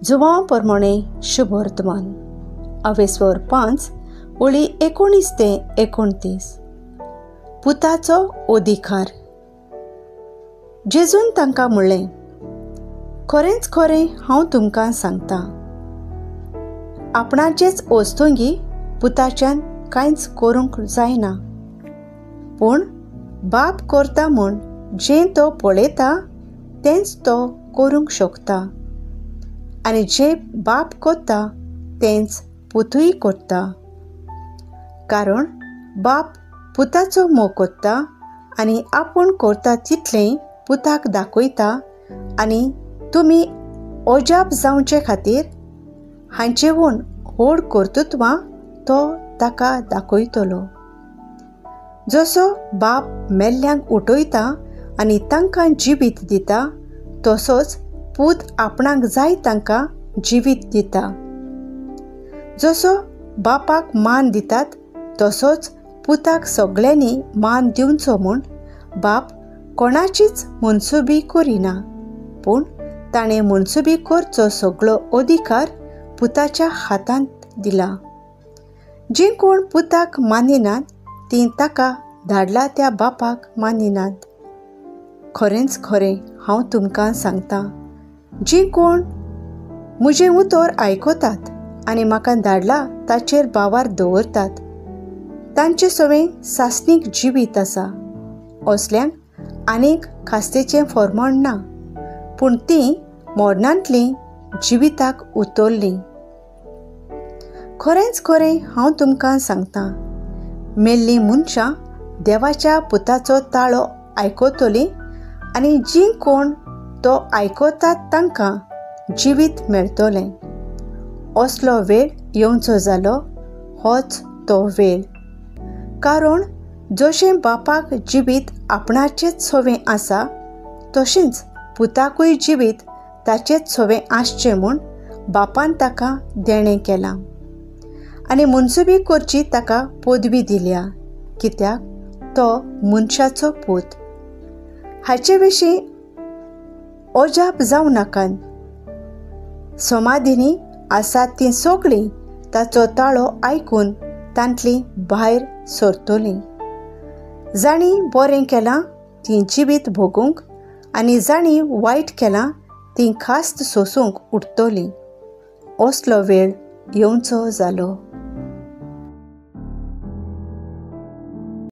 जुवांव परमणे शुभवर्तमान अवेस्वर 5 ओळी 19 ते 29. पुताचो अधिकार. जेजून तांकां म्हणलें, खरेंच खरें हांव तुमकां सांगता, आपणाचेच वस्तुंगी पुताच्यान कांयच करूंक जायना, पूण बाप करता म्हूण जें तो पळयता तेंच तो करूंक शकता, आनी जें बाप करता तेंच पुतूय करता. कारण बाप पुताचो मोग करता आनी आपूण करता तितलें पुताक दाखयता, आनी तुमी अजाप जावचे खातीर हांचेवून व्हड कर्तृत्वां तो ताका दाखयतलो. जसो बाप मेल्ल्यांक उठयता आनी तांकां जिवीत दिता, तसोच पूत आपणाक जाय तांकां जिवीत दिता. जसो बापाक मान दितात तसोच पुताक सगळ्यांनी मान दिवचो म्हूण बाप कोणाचीच मनसुबी करिना, पूण ताणें मनसुबी करचो सगळो अधिकार पुताच्या हातांत दिला. जीं कोण पुताक मानिनात तीं ताका धाडला त्या बापाक मानिनात. खरेंच खरें हांव तुमकां सांगता, जीं कोण म्हजें उतर आयकतात आनी म्हाका धाडला ताचेर भावार दवरतात तांचे सवें सासणीक जिवीत आसा. असल्यांक आनीक खास्तेचें फॉर्मण ना, पूण तीं मरणांतलीं जिविताक उतरलीं. खरेंच खरें हांव तुमकां सांगता, मेल्लीं मनशां देवाच्या पुताचो ताळो आयकतलीं आनी जीं कोण तो आयकतात तांकां जिवीत मेळटलें. असलो वेळ येवचो जालो होच तो वेळ. कारण जशें बापाक जिवीत आपणाचेच सवें आसा तशेंच पुताकूय जिवीत ताचेच सवें आसचें म्हूण बापान ताका देणें केलां, आनी मनसुबी करची ताका पदवी दिल्या, कित्याक तो मनशाचो पूत. हाचे विशीं अजाप जावं नाकात. समाधीनी आसात तीं सगळीं ताचो ताळो आयकून तांतलीं भायर सरतलीं. जांणी बरें केलां तीं जिवीत भोगूंक आनी जांणी वायट केलां तीं खास्त सोसूंक उठतलीं. असलो वेळ येवचो जालो.